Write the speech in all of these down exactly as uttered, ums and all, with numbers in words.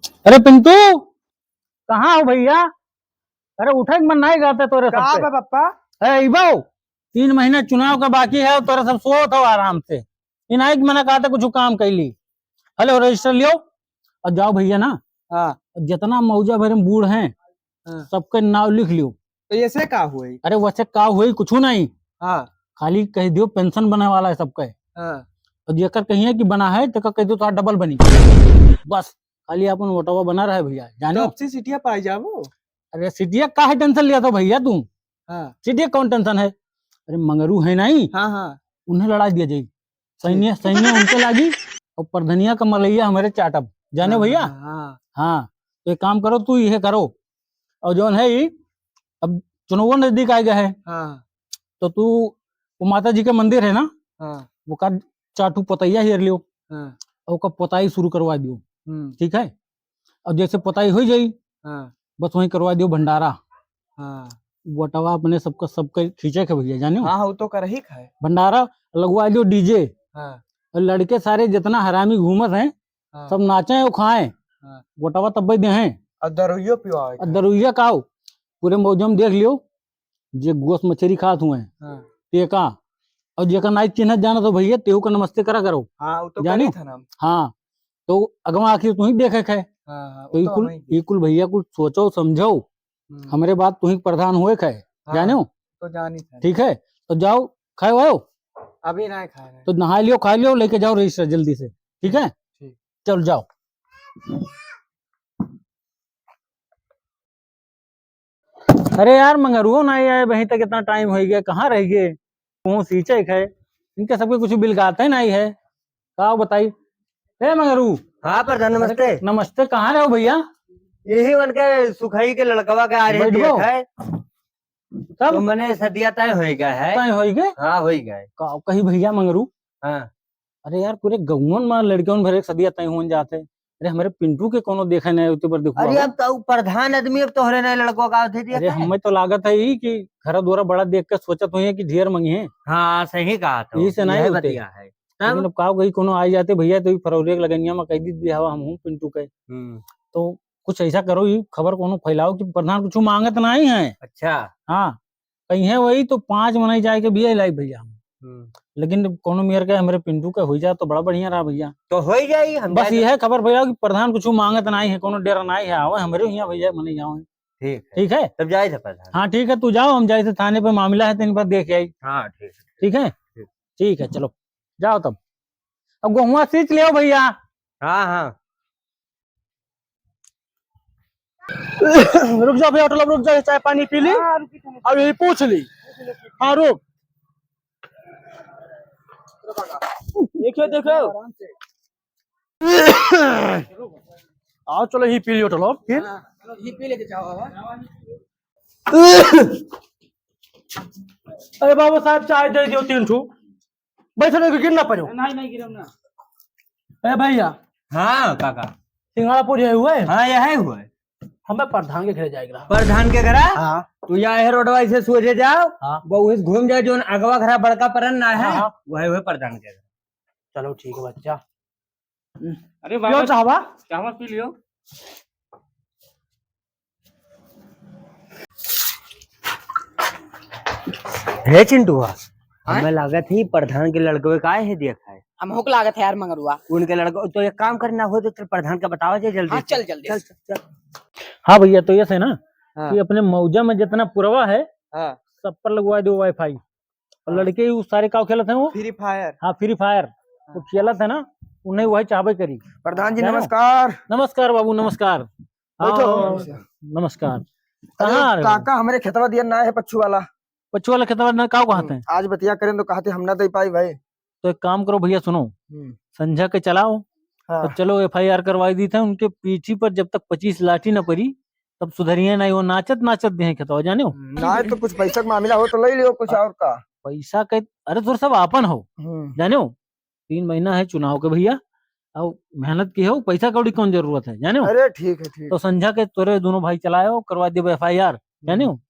अरे पिंटू, कहाँ हो भैया? अरे उठे के मन नहीं करते तोरे का सबसे। बा पप्पा? अरे इबो, तीन महीना चुनाव का बाकी है, तोरे सब सोत हो आराम से। इनाई के मना कहते कुछ काम कर ली। हेलो, रजिस्टर लियो और जाओ भैया ना। हाँ। जितना मौजा भरे में बूढ़ हैं, हाँ। सबके नाव लिख लियो। तो ऐसे का हुई? अरे वैसे का हुई, कुछ नहीं। हाँ। खाली कह दियो पेंशन बने वाला है सबके। हाँ। और जेकर कहिए कि बना है, तो कह दियो तो डबल बनी। बस खाली अपन वोटवा बना रहे भैया, जानो? तो अब से सीटिया पाई जाबो। अरे सीटिया का है टेंशन लिया तो भैया तू? हाँ। सीटिया कौन टेंशन है? अरे मंगरू है नहीं? हाँ, हाँ। उन्हें लड़ा दिया जाई। सैन्य, सैन्य उनके लागी और प्रधनिया का मलैया हमारे चाटब। जाने हाँ, भैया? हाँ, हाँ। हाँ, तो एक काम करो, तू यह करो। और जौन है ई, अब चुनाव नजदीक आ गया है। हाँ। तो तू वो माता जी के मंदिर है ना? हाँ। वो का चाटू पोतैया हेर लियो। हाँ। और ओका पोताई शुरू करवा दियो। हम्म। ठीक है? और जैसे पोताई हो जाई, हाँ। बस वहीं करवा दियो भंडारा। हाँ। वोटवा अपने सबका, सबके खींचे के भैया, जानियो? हाँ, हाँ, वो तो कर ही खाए। भंडारा लगवा दियो डीजे। हाँ। और लड़के सारे जितना हरामी घूमत हैं, हाँ। सब नाचे और खाएं। हाँ। वोटवा तब्बे दे हैं। और दरुइयो पिवावे और के। दरुइया का हो? पूरे मौजम देख लियो, जे गोस मछरी खात हुए, हाँ। ते का। और जेका नाई चिन्हत जाना तो भैया, तेहू का नमस्ते करा करो। हाँ, वो तो जानियो? करी था ना। हाँ, तो अगवा आखिर तू ही देखे खे। हाँ, हाँ, तो वो ई तो कुल, हम ही ई कुल भैया कुल सोचो समझो। हम्म। हमरे बात तू ही प्रधान हुए खे, हाँ, जानियो? तो जानी था। ठीक है, तो जाओ, खाए वाओ? अभी नहीं खाए हैं। तो नहा लियो, खा लियो, लेके जाओ रजिस्टर जल्दी से, ठीक है? ठीक। चल जाओ। अरे यार, मंगरुओ नहीं आए, वहीं तक इतना टाइम हो गया, कहाँ रह गए? कहूँ सींचे है, इनके सबके कुछ बिलगाते नहीं है, का बताई? ए मंगरू। हाँ प्रधान, अरे नमस्ते। नमस्ते, कहाँ रहो भैया? यही उनके सुखई के लड़कवा के आ रहे बैठो। देख है। तब? तो मने सदिया तय होई गए है। तय होई गए? हाँ, होई गए। का कही भैया मंगरू? हाँ। अरे यार, पूरे गौवन में लड़कियों भरे सदिया तय होन जाते। अरे, हमरे पिंटू के कोनो देखे नहीं होते पर देखो अरे, बाबू। अब तो प्रधान आदमी, अब तोहरे नहीं लड़को का होते दिया अरे, है? हमें तो लागत है ही कि घर द्वारा बड़ा देख के सोचत हुई है कि ढेर मंगी है। हाँ, सही कहा तो। यही से नहीं यह होते। बतिया है। तब? लेकिन अब का गई, कोनो आ जाते भैया, तो ई फरवरी के लगनिया में कह दी हवा हम हूँ पिंटू के। हम्म। तो कुछ ऐसा करो, ई खबर कोनो फैलाओ कि प्रधान कुछ मांगत नहीं है। अच्छा। हाँ, कहीं है वही तो पाँच मनई जाए के भी लाई भैया हम। हम्म। लेकिन कोनो मेर के हमरे पिंटू के होई जाए तो बड़ा बढ़िया रहा भैया। तो होई जाई, हम बस जाए यह खबर भैया कि प्रधान कुछ मांगत नहीं है, कोनो डेरा नहीं है, आवे हमरे हियाँ भैया, मने जाओ। ठीक है। ठीक है? तब जाए थे प्रधान। हाँ, ठीक है, तू जाओ, हम जाए थे थाने पे, मामला है, तीन बार देख आई। हाँ, ठीक है। ठीक है? ठीक। ठीक है, चलो, जाओ तब। अब गहुआ सींच लियो भैया। हाँ, हाँ। रुक जाओ भैया, होटल रुक जाओ, चाय पानी पी ली। हाँ, रुकी थे। अब यही पूछ ली। हाँ, रुक। देखियो, देखियो। आओ, चलो, ही पी लियो, होटल फिर। हाँ, चलो, ही पी लेके जाओ, बाबा। अरे बाबू साहब, चाय दे दियो तीन ठो। बैठो, नहीं गिर ना पड़ो। नहीं, नहीं गिरम ना। ए भैया। हाँ काका। सिंघाड़ा पूरी है हुए? हाँ, यह है हुए। हमें प्रधान के घरे जाएगा। प्रधान के घरा? हाँ। तू या है रोडवा से सोझे जाओ, हाँ। वही से घूम जाए, जोन अगवा घरा बड़का परन ना है, हाँ, हाँ। वही हुए प्रधान के घरा। चलो ठीक है बच्चा। अरे पियो बाबा, चाहवा? चाहवा पी लियो। हे चिंटुआ, हाँ? हमें लागत ही प्रधान के लड़कवे का है देखा है। हमहू के लागत है यार मंगरुआ। उनके लड़का, तो एक काम करना हो तो चल प्रधान का बतावा जाए जल्दी हाँ, से। चल जल्दी चल, से। चल, चल। हाँ भैया, तो ये है ना हाँ। कि अपने मौजा में जितना पुरवा है, हाँ। सब पर लगवा दो WiFi। और हाँ। लड़के ही उस सारे का खेलत हैं वो? Free Fire। हाँ, Free Fire। वो हाँ। खेलत है ना, उन्हें वही चाहबे करी। प्रधान जी, जानो? नमस्कार। नमस्कार बाबू, नमस्कार। बैठो। हाँ, नमस्कार। अरे, कहाँ आ रहे हो? काका, हमरे खेतवा दिया ना है पच्छू वाला। पच्छू वाला खेतवा ना, का कहते हैं? हम्म, आज बतिया करें तो कहते हम ना दे पाई भाई। तो एक काम करो भैया, सुनो, हम्म। संझा के चलाओ, हाँ। और चलो FIR करवाई दी थे, उनके पीठी पर जब तक पच्चीस लाठी न पड़ी, तब सुधरिए नहीं, वो नाचत नाचत देहे खेतवा, जाने हो? हम्म, ना तो कुछ पैसा का मामला हो तो ले लियो कुछ, अ-, और का? पैसा के, अरे तोर सब आपन हो, हम्म। जाने हो? तीन महीना है चुनाव के भैया, अब मेहनत की हो, पैसा कौड़ी कौन जरूरत है, जाने हो? अरे ठीक है, ठीक। तो संझा के तोरे दोनों भाई चलाओ, करवा देबे FIR, जाने हो? हम्म।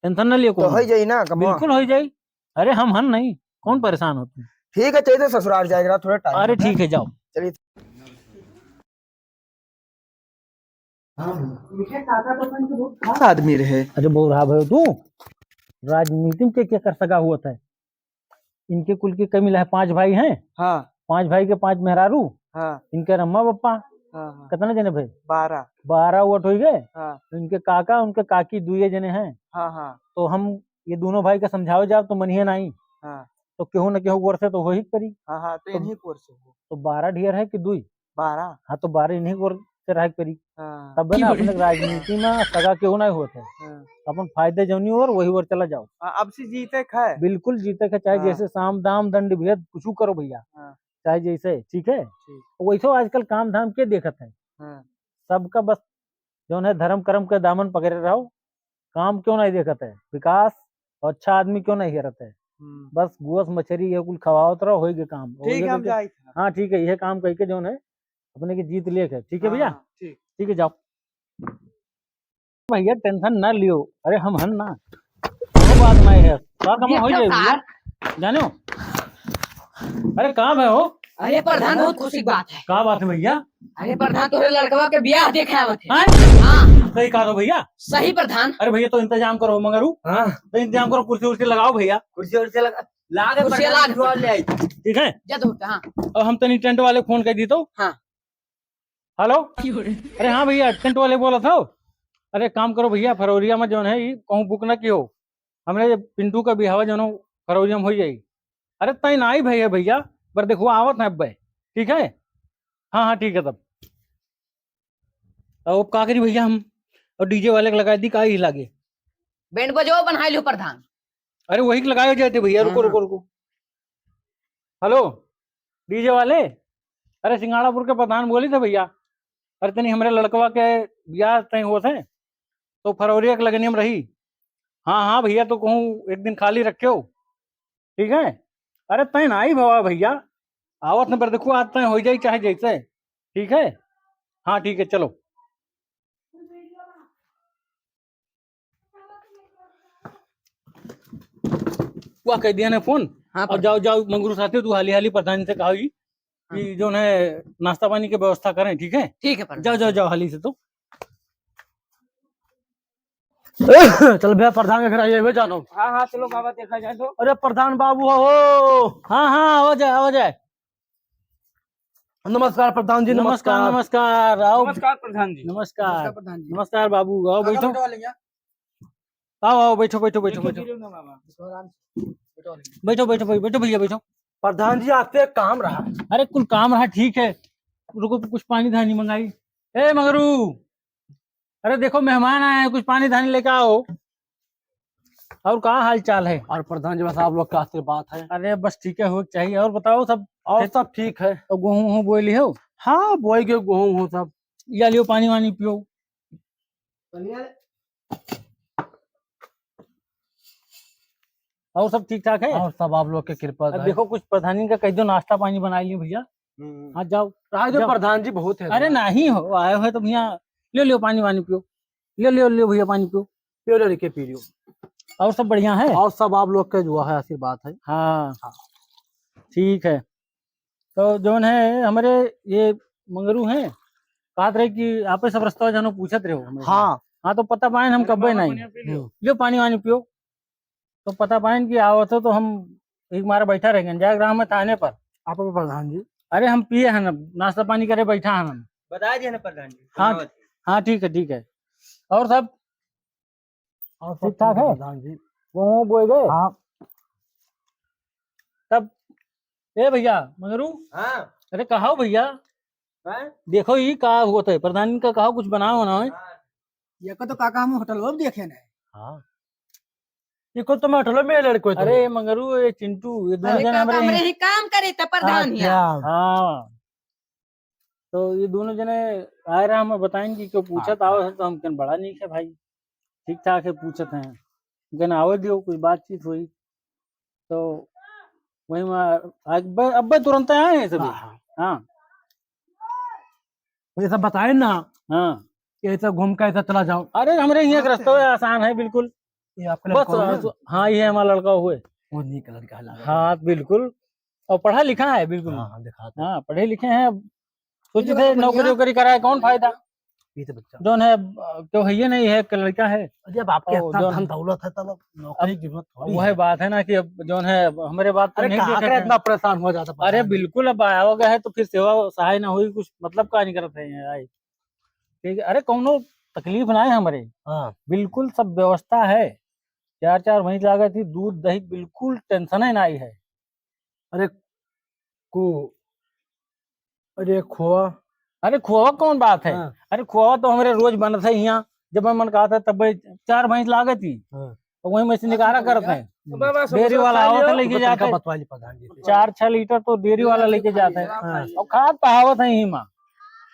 Tension ना लियो तो कोनो। हो जाई ना कमवा। बिल्कुल हो जाई। अरे हम हन नहीं, कौन परेशान होते हैं? ठीक है, चलिए तो ससुराल जाएगा, थोड़ा time अरे होता है। ठीक है, जाओ। चलिए। हाँ भैया। इनके काका तो कहीं के बहुत खास आदमी रहे। अरे बौरा भइयो तू, राजनीति में के, के कर सगा होत है? इनके कुल के कई मिला है, पांच भाई हैं। हाँ। पांच भाई के पांच मेहरारू। हाँ। इनके अम्मा पप्पा। हाँ, हाँ। कितने जने भए? बारह। बारह वोट होइ गए। हाँ। इनके काका, उनके काकी दुइये जने हैं। हाँ, हाँ। तो हम ये दोनों भाई के समझावे जाब तो मनिहे नाहीं। हाँ। तो केहू न केहू ओर से तो होइ ही परी। हाँ, हाँ, तो तो इन्हीं के ओर से हो। तो बारह ढेर है कि दुई? बारह। हाँ, तो बारह इन्हीं के ओर से रहे के परी। हाँ। तब ना अपने राजनीति में सगा केहू नाहीं होत है। हाँ। अपन फायदे जौनी ओर, वही ओर चला जाओ। हाँ, अब से जीते के है। बिल्कुल जीते के, चाहे हाँ। जैसे साम दाम दंड भेद कुछ करो भइया। हाँ। चाहे जैसे, ठीक है? ठीक। वैसे आजकल काम धाम के देखत है? हाँ। सबका बस जौन है धर्म कर्म के दामन पकड़े रहो, काम केहू नाहीं देखत है, विकास और अच्छा आदमी केहू नाहीं हेरत है। हम्म। बस गोस मछरी ये कुल खवावत रहो, होई गे काम। ठीक है, हम जाइत है। हाँ, ठीक है, ये काम कइके जौन है अपने के जीत लेके, ठीक है भइया? हाँ, ठीक। ठीक है, जाओ। भइया tension ना लियो, अरे हम हन ना, कोनो बात नाहीं है, का काम हो जाए भइया, जाने हो? अरे का भए हो? अरे प्रधान, बहुत खुशी की बात है। का बात है भइया? अरे प्रधान, तोहरे लड़कवा के बियाह देखे आवत है। हैं? हाँ। सही कहा तो भइया। सही प्रधान। अरे भइया, तो इंतजाम करो मंगरू। हाँ। तो इंतजाम करो, कुर्सी उर्सी लगाओ भइया। कुर्सी उर्सी लगा, ला दे कुर्सी प्रधान, ला दे। ले आई। ठीक है। जा तो, हाँ। अब हम तनी टेंट वाले फोन कर दी तो। हाँ। हेलो। अरे हाँ भइया, टेंट वाले बोलत हो? अरे काम करो भइया, फरवरिया में जौन है, ई कहूँ बुक ना कियो। हमरे पिंटू का बिहावा जौन हो, फरवरिया में होइ जाई। अरे तैं ना आई भइया, भइया, पर देखो आवत है अब्बे, ठीक है? हाँ, हाँ, ठीक है तब। अब का करी भइया हम? और डीजे वाले के लगाइ दी, का ही लागे? बैंड बजाओ, बनाई लो प्रधान। अरे वही के लगाए जाते भइया, हाँ, रुको, हाँ। रुको, रुको। हेलो, डीजे वाले, अरे सिंगाड़ापुर के प्रधान बोली थे भइया, अरे तनी हमरे लड़कवा के बियाह तय होत है, तो फरवरिया के लगनिया में रही। हाँ, हाँ भइया, तो कहूँ एक दिन खाली रख्यो, ठीक है? अरे तैं ना आई भवा भइया, आवत न पर देखो, आज तय होइ जाई चाहे जैसे, ठीक है? हाँ, ठीक है, चलो। हुआ कह दिया ना फोन। हाँ, और प्रधान। जाओ, जाओ, मंगरू साथी, तू हाली हाली प्रधान से कहा जी कि हाँ। जौन है नाश्ता पानी के व्यवस्था करें, ठीक है? ठीक है, प्रधान। जाओ, जाओ, जाओ, हाली से तू। चल भइया, प्रधान के घर आइए, हुए जानो। हाँ, हाँ, चलो बाबा, देखा जाए तो। अरे प्रधान बाबू हो। हाँ, हाँ, आवा जाए, आवा जाए। नमस्कार प्रधान जी, नमस्कार, नमस्कार। नमस्कार, आओ। नमस्कार प्रधान जी। नमस्कार। नमस्कार प्रधान जी। नमस्कार बाबू, आओ, बैठो। बैठो, आओ, आओ, बैठो, बैठो, बैठो, बैठो। बैठो, बैठो, बैठो, बैठो भइया, बैठो। प्रधान जी, आपसे एक काम रहा। अरे, कुल काम रहा, ठीक है। रुको, कुछ पानी धानी मंगाई। ए, मंगरू, अरे देखो, मेहमान आए हैं, कुछ पानी धानी लेके आओ। और का हाल चाल है? और प्रधान जी, बस आप लोग का आशीर्वाद है। अरे बस ठीक है, हो चाहिए। और बताओ सब? और खेत सब ठीक है। और गेहूं हो बोए लियो? हाँ, बोए के गेहूं हो सब। या लियो, पानी वानी पियो। और सब ठीक ठाक है? और सब आप लोग के कृपा अब है। देखो, कुछ प्रधानी का कह दो, नाश्ता पानी बनाइ लियो भइया। हम्म। हाँ, जाओ। रहा दो जाओ। प्रधान जी बहुत है अरे भइया। नहीं हो, आए हो तो भइया, लियो, लियो, पानी वानी पियो। लियो, लियो, लियो भइया, पानी पियो। पियो, लियो, लेके पी लियो। और सब बढ़िया है? और सब आप लोग के दुआ है, आशीर्वाद है। हाँ। हाँ। ठीक है। तो जौन है, हमरे ये मंगरू हैं, कहत रहे कि आपे सब रस्ता जानो पूछत रहो हमरे। हाँ। हाँ, तो पता पाएन हम अरे कब्बे बाबा, नहीं। पानी पी लियो। हम्म। लियो, पानी वानी पियो। तो पता पाएन कि आवत हो तो हम एक मारे बैठा रह गए, जाए ग्राम में थाने पर। आप प्रधान जी। अरे हम पिए हैं ना, नाश्ता पानी करे बैठा हैं हम। बता दिए ना प्रधान जी, हाँ, सुनावत है। हाँ, ठीक है, ठीक है। और सब और सब ठीक ठाक ठीक है है? प्रधान जी। गेहूं बोए गए? हाँ। तब, ए भइया, मंगरू? हाँ। अरे कहाओ भइया। हैं? देखो ई का होत है, प्रधान का कहाओ कुछ बनाओ ना है। हाँ। ये को तो काका हम होटल वो देखे नहीं। हाँ। ये को तो मैं होटल में लड़को तो। अरे मंगरू, ये चिंटू, ये दोनों अरे जन काका हमरे हमरे ही काम करे त प्रधान हिया। अच्छा। हाँ। तो ये दोनों जने आए रहा, हमें बताएं कि क्यों पूछत हाँ। आवत है, तो हम कहन बड़ा नीक है भाई, ठीक ठाक है, पूछत हैं। कहन आवे दियो, कुछ बातचीत हुई। तो वही में अब, अब तुरंत आए हैं सभी। हाँ, हाँ। हाँ। ये सब बताए ना। हाँ। ये सब घूम के ऐसा चला जाओ। अरे हमरे यहाँ एक रास्ता है, आसान है बिल्कुल। ये आपका बस, लड़का होगा? हाँ, ये हमारा लड़का हुए। वो नीक लड़का है, लड़का। हाँ, बिल्कुल। और पढ़ा लिखा है बिल्कुल। हाँ, हाँ, दिखाते हैं। हाँ, पढ़े लिखे हैं। अब सोचित है नौकरी वोकरी कराए, कौन फायदा? पीते बच्चा। जौन है, अब, क्यों है, ये नहीं है कि लड़का है। अरे, अब आपके और इतना जौन धन दौलत है, तब अब नौकरी की जरूरत थोड़ी वह है। बात है ना कि अब जौन है, अब हमरे बात तो अरे, नहीं कहाँ देखे करे थे। इतना परेशान हो जाता अरे, परेशान। बिल्कुल, अब आया हो गया है तो फिर सेवा सहाय ना हुई, कुछ मतलब का नहीं करत है यहाँ आए। ठीक है, अरे, कौनो तकलीफ ना है हमरे। हाँ। बिल्कुल सब व्यवस्था है, चार चार भैंस लागत ही, दूध दही बिल्कुल टेंशन है ना है। अरे, को अरे, खोआ। अरे, खोआ कौन बात है? हाँ। अरे, खोआ तो हमरे रोज बनत है यहाँ, जब मन कहत है तब चार भैंस लागत ही, हाँ। तो वही में से निकारा करत है। बाबा, समोसा डेयरी वाला आवत है, लेके जात है। बतवा ली प्रधान जी से। चार छह लीटर तो डेयरी वाला लेके जात है। हाँ। और खात पहावत है यही माँ,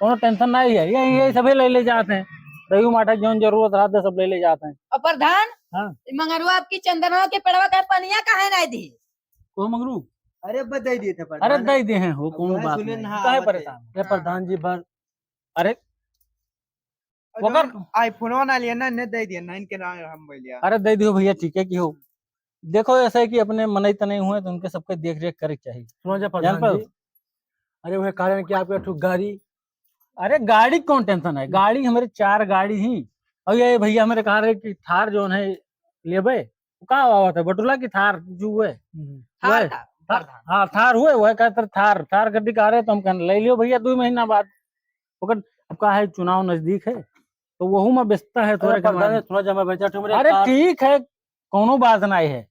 कोनो टेंशन नहीं है। ये, ये सभी ले, ले जात हैं। दही माठा जौन जरूरत रहत है, सब ले, ले जात हैं। और प्रधान, हाँ। ये मंगरुआ आपकी चंदनवा के पेड़वा का पनिया काहे नहीं दी? को मंगरू? अरे, बस दे दिए थे प्रधान। अरे, दे दिए हैं हो, अब कौन वह बात सुने नहीं। ना काहे आवत है। परेशान? अरे, प्रधान जी, बर- अरे, और ओकर जौन iPhone ना लिया ना, ने दे दिया ना, इनके नाम हम बोलिया। अरे, दे दियो भैया, ठीक है कि हो। देखो, ऐसा है कि अपने मनई तनई हुए तो उनके सबके देख रेख करे के चाहिए। सुना जा जान प्रधान पाओ? जी, अरे, वह कारण कि आपके ठू गाड़ी। अरे, गाड़ी कौन टेंशन है, गाड़ी हमरे चार गाड़ी ही। और ये भैया हमरे कहा रहे कि थार जौन है लेबे, तो का आवत है, बटुला की थार जो हुए? हम्म। थार, वह, थार, था-, थार। हाँ, थार हुए, वह कहते थार, थार गड्डी कहा रहे, तो हम कहने ले लियो भैया, दो महीना बाद। ओकर अब का है, चुनाव नजदीक है, तो वहू में व्यस्तता है अरे थोड़े के प्रधान, मारे। थोड़ा जमा बेचा, हमरे अरे कार- ठीक है, कौनो बात नहीं है,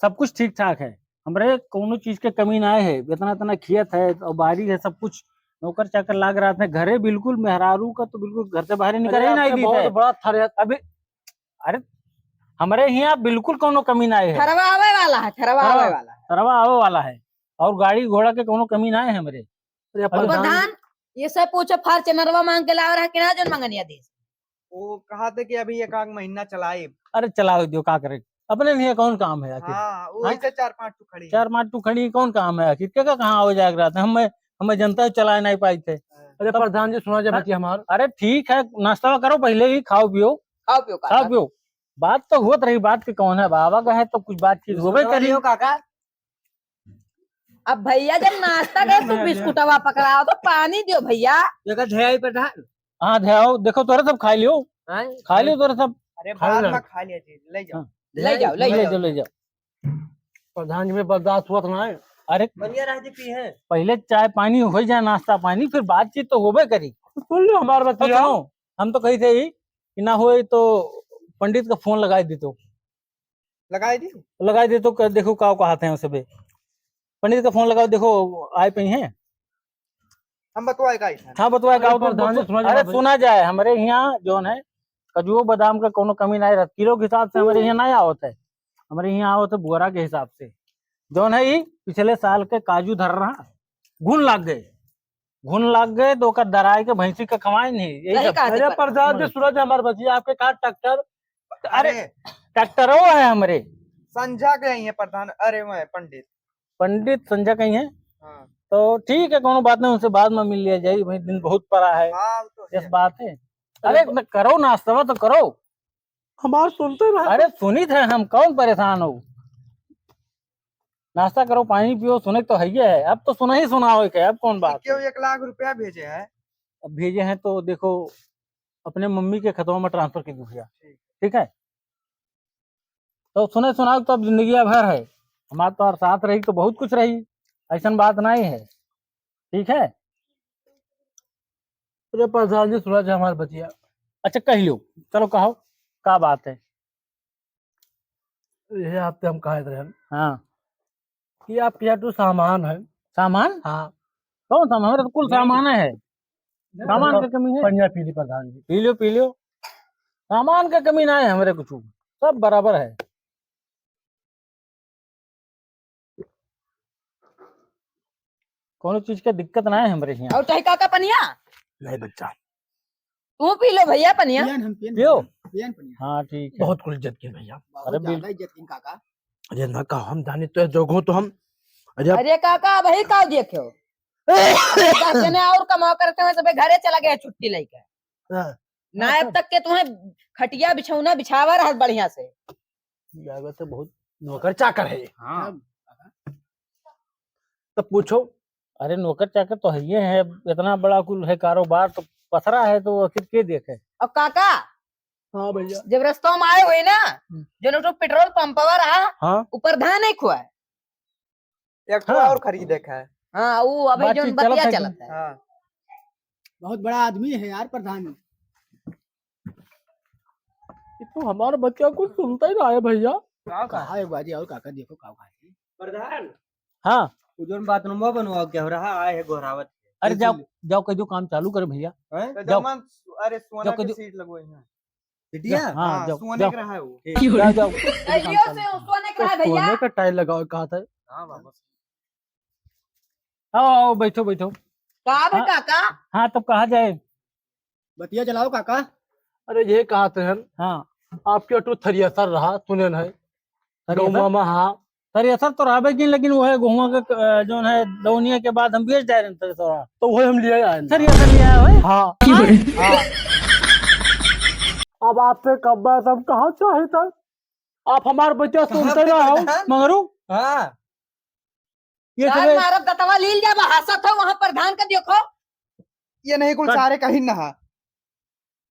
सब कुछ ठीक ठाक है, हमरे कौनो चीज के कमी ना है, इतना इतना खेत है और बाड़ी है, सब कुछ नौकर चाकर लाग रहा था घरे, बिल्कुल मेहरारू का तो बिल्कुल घर से बाहर निकल अरे ही नहीं आपके दी बहुत थे। बड़ा थर है। अभी अरे, हमरे यहाँ बिल्कुल कौनो कमी ना है। थरवा आवे वाला है, थरवा थरवा, आवे वाला है। थरवा आवे वाला है। और गाड़ी घोड़ा के कौनो कमी ना है हमरे। अरे, अरे, प्रधान, प्रधान, ये सब पूछो, Fortunerवा मांग के लावे रहा कि ना, जौन मंगनिया दे? वो कहा थे कि अभी एक आध महीना चलाए। अरे, चलाओ दियो, का करे? अपने लिए कौन काम है आखिर? हाँ, वो हाँ? ऐसे चार पांच ठो खड़ी है। चार पांच ठो खड़ी, कौन काम है आखिर? के का कहाँ हो जाएगा रात? हम, हमें जनता चलाए नहीं पाई थे। हाँ। अरे, तब प्रधान जी, सुना जा हाँ? बतिया हमार। अरे, ठीक है, नाश्ता करो, पहले ही खाओ पियो। खाओ पियो, खाओ पियो। बात तो होत रही, बात के कौन है, बाबा का है तो कुछ बातचीत होबे करी। काका। अब भैया जब नाश्ता करे तो बिस्कुटवा पकड़ाओ, तो पानी दियो भैया। देखा धयाई प्रधान। हाँ, धयाओ, देखो तोरे सब खा लियो। हाँ? खा लियो तोरे सब। अरे, खा बाद में खा लिया जी, ले जाओ। हाँ। ले जाओ, ले ले जाओ। जाओ, ले जाओ। प्रधान जी में बर्दाश्त हुआ था ना। अरे, बढ़िया रह जी पी है। पहले चाय पानी हो जाए, नाश्ता पानी, फिर बातचीत तो होबे करी। तो सुन लो हमार तो बतिया। सुनो, हम तो कही थे ही कि ना होए तो पंडित का फोन लगाई दी तो। लगाई दी? लगाई दी तो क-, देखो का कहते हैं उसे बे। पंडित का फोन लगाओ, देखो आए पे हैं। हम बतवाए का इधर? हाँ, बतवाए का अरे तो प्रधान जी, बत-, सुना जाए अरे भाई। सुना जाए, हमरे यहाँ जौन है कजुओ बादाम का कोनो कमी नहीं रहत, किलो के हिसाब से हमरे यहाँ नहीं आवत है, हमरे यहाँ आवत है बोरा के हिसाब से। जौन है ई पिछले साल के काजू धर रहा, घुन लाग गए, घुन लाग गए तो ओकर दराई के भैंसी के खवाए नहीं, यही सही सब। कहा अरे प्रधान जी, सुना जाए हमार बतिया, आपके का ट्रैक्टर? अरे, अरे। ट्रैक्टरो है हमरे। संझा के आई है प्रधान, अरे वो है पंडित। पंडित संझा कहीं है? हाँ। तो ठीक है, कोनो बात नहीं, उनसे बाद में मिल लिया जाए, भाई दिन बहुत पड़ा है। हाँ, वो तो है। इस बात है। अरे अरे, न करो नाश्ता तो करो। हमार सुनते रहे। अरे सुनित है हम, कौन परेशान हो? नाश्ता करो, पानी पियो, सुने तो है ही है। अब तो सुना ही सुना हो के, अब कौन बात क्यों है? एक लाख रुपया भेजे हैं। अब भेजे हैं तो देखो, अपने मम्मी के खतवा में ट्रांसफर कर दो भैया। ठीक। ठीक है, तो सुने सुनाओ तो अब जिंदगी भर है, हमार तो साथ रही तो बहुत कुछ रही, ऐसन बात नहीं है। ठीक है। अरे प्रधान जी, सुना जाए हमार बतिया। अच्छा कह लो, चलो कहो, का बात है? ये आपसे हम कहत रहे हाँ। कि आपके यहाँ तो सामान है। सामान? हाँ। कौन सामान? हमारे तो कुल सामान है। सामान का कमी है? पनिया पी ली प्रधान जी। पी लो, पी लो। सामान का कमी ना है हमारे कुछ, सब बराबर है। कोनो चीज के दिक्कत ना है हमरे यहाँ। और चाहे काका पनिया? नहीं बच्चा। तू पी लो भैया पनिया। पियन हम पियन पियो। भैया, पियन पनिया। हाँ, ठीक है। बहुत कुल इज्जत की भैया। बहुत अरे ज्यादा बिल- इज्जत की काका। अरे ना का हम जाने तो जोगो तो हम। अरे अब अरे काका, वही का देखे हो? दस जने और कमाओ करते हुए सबे घरे चला गया छुट्टी लेके। हाँ। ना अब तक के तुम्हें खटिया बिछौना बिछावा रहा बढ़िया से। लागत है बहुत नौकर चाकर है। हाँ। तब पूछो। अरे नौकर चाकर तो है ही है, इतना बड़ा कुल है कारोबार, तो पथरा है तो आखिर के देखे? और काका, हाँ भैया। जब रस्ता में आए हुए ना, हम्म। जो नोटो पेट्रोल पंपवा रहा, हाँ। ऊपर धान नहीं खुआ है। एक ठो हाँ। और खरीदे का है। हाँ, वो अभी बातचीत जोन बतिया चलत है। चलत है। हाँ। बहुत बड़ा आदमी है यार प्रधान। ये तो हमारे बतिया कुछ सुनता ही ना है भैया। का कहा? कहा एक बाजी और काका देखो का कहा है। प्रधान। हाँ। वो जोन बाथरूमवा बनवाओ क्या हो रहा है, गोहरावत है। अरे जाओ, जाओ कह दो काम चालू करे भैया। हैं? तो जाओ। जमा, अरे सोना जाओ कह के दो। सीट लगवाई है। बिटिया? हाँ, हाँ, जाओ, सोने जाओ। का रहा है वो। जाओ, जाओ। कहियो से सोने का रहा है भैया। सोने का टाइल लगाओ, कहा था। हाँ, बाबा। आओ, आओ, बैठो, बैठो। का बे हाँ, काका? हाँ, तो कहा जाए? बतिया चलाओ काका। अरे, ये कहा थे हम। हाँ। आपके ऑटो थरिया सर रहा, सुने नहीं। थरिया सर? गौवा में, हाँ। थ्रेसर तो रहबे की, लेकिन वो है गोहुआ के, अ, जौन है दौनिया के बाद हम बेच डारे थ्रेसर। तो वही हम लिए आए हैं। थ्रेसर लिए आए हो? हाँ। हाँ। अब आपसे कब बात हम कहाँ चाहे था? आप हमार बच्चा कहाँ सुनते पे ना हो। प्रधान? मगरू? हाँ। ये यार, सबे मारब दतवा लील जाबा, हंसत हो वहाँ प्रधान का देखो। ये नहीं कुल कर- सारे कहीं ना हा।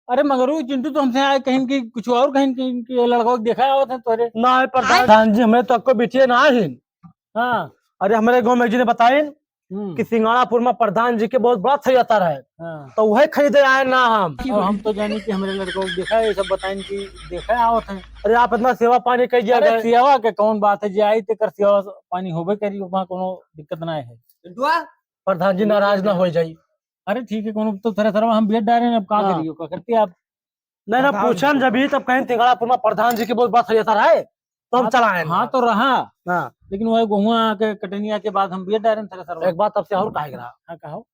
अरे मगरू, चिंटू तो हमसे आए कहीं कि कुछ और कहीं कि, कि लड़का को देखा आवत है तोरे। ना है प्रधान जी, हमें तो आपको बिटिया ना है। हाँ। अरे हमारे गाँव में जी ने बताइन हम्म। कि सिंगाड़ापुर में प्रधान जी के बहुत बड़ा थरियातर है। हाँ। तो वही खरीदे आए ना हम। और हम तो जानी कि हमारे लड़का को देखा है, ये सब बताइन कि देखा आवत है। अरे आप इतना सेवा पानी कर दिया अरे गए। सेवा के कौन बात है, जे आई तेकर सेवा पानी होबे करी, वहाँ कोनो दिक्कत ना है। चिंटुआ, प्रधान जी नाराज ना हो जाई। अरे ठीक है, कोनो तो थ्रेसरवा हम बेच डारे हैं, अब का हाँ। करियो, का करती आप? नहीं ना, बताओ पूछन इनको। जब ही तब कहीं सिंगाड़ापुर में प्रधान जी के बहुत बड़ा थरियातर है, तो हम हाँ, चला आए हाँ, ना। तो रहा। हाँ। लेकिन वह गोहुआ के कटनिया के बाद हम बेच डारे हैं थ्रेसरवा। एक बात आपसे और कहे रहा। हाँ, कहो।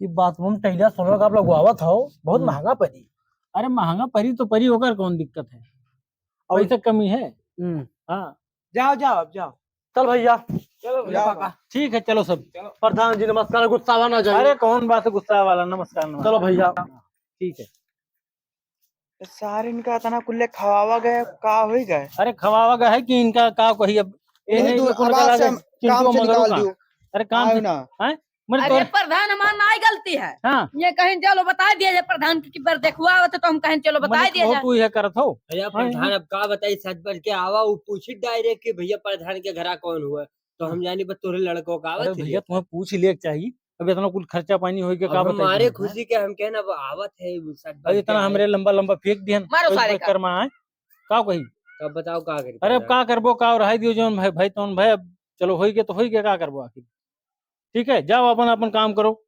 ये बाथरूम टैलिया सोलर का आप लगवावत हो, बहुत हम्म। महंगा पड़ी। अरे महंगा पड़ी तो पड़ी, ओकर कौन दिक्कत है? और पैसा कमी है। हम्म। हाँ। जाओ, जाओ, अब जाओ। चल भैया। चलो भैया। जाओ। ठीक है, चलो सब। चलो। प्रधान जी नमस्कार, गुस्सा ना जाए। अरे कौन बात है गुस्सा वाला, नमस्कार, नमस्कार। चलो भैया। ठीक है। तो सारे इनका इतना कुल्ले खवावा गए, का होई गए? अरे खवावा गए है कि इनका का कही अब, ये नहीं नहीं, तो इनको आराम लगा से के हम चिंटू काम से मगरू निकाल का। दियो। अरे काम आयो से, ना। हैं? मने अरे तोर प्रधान, हमार नाई गलती है। हाँ। ये कहीं चलो बताइ दिया जाए प्रधान की, की बार देखुआ आवत है तो हम कहीं चलो मने बताइ दिया तो जाए। तू ये करत हो। भैया हैं? प्रधान अब का बताई, सच बोल के आवा, वो पूछी डायरेक्ट कि भैया प्रधान के घरा कौन हुआ, तो हम जानी बस तोरे लड़कों का अरे आवत है भैया, ये। तुम्हें पूछ लिए चाहिए, अब इतना कुल खर्चा पानी होई के अब का बताई हमारे तुम्हें? खुशी के हम कहना अब आवत है, वो सच बोल अरे इतना के आए। हमरे लंबा लंबा फेंक दिहन, मारो कोई सारे कोई का। कर्मा है, का कही? अब बताओ का करी अरे अब प्रधान? का करबो, का रहाई दियो, जौन भाई, भाई तौन भाई, अब चलो होई के तो होई के, का करबो आखिर? ठीक है, जाओ अपन, अपन काम करो।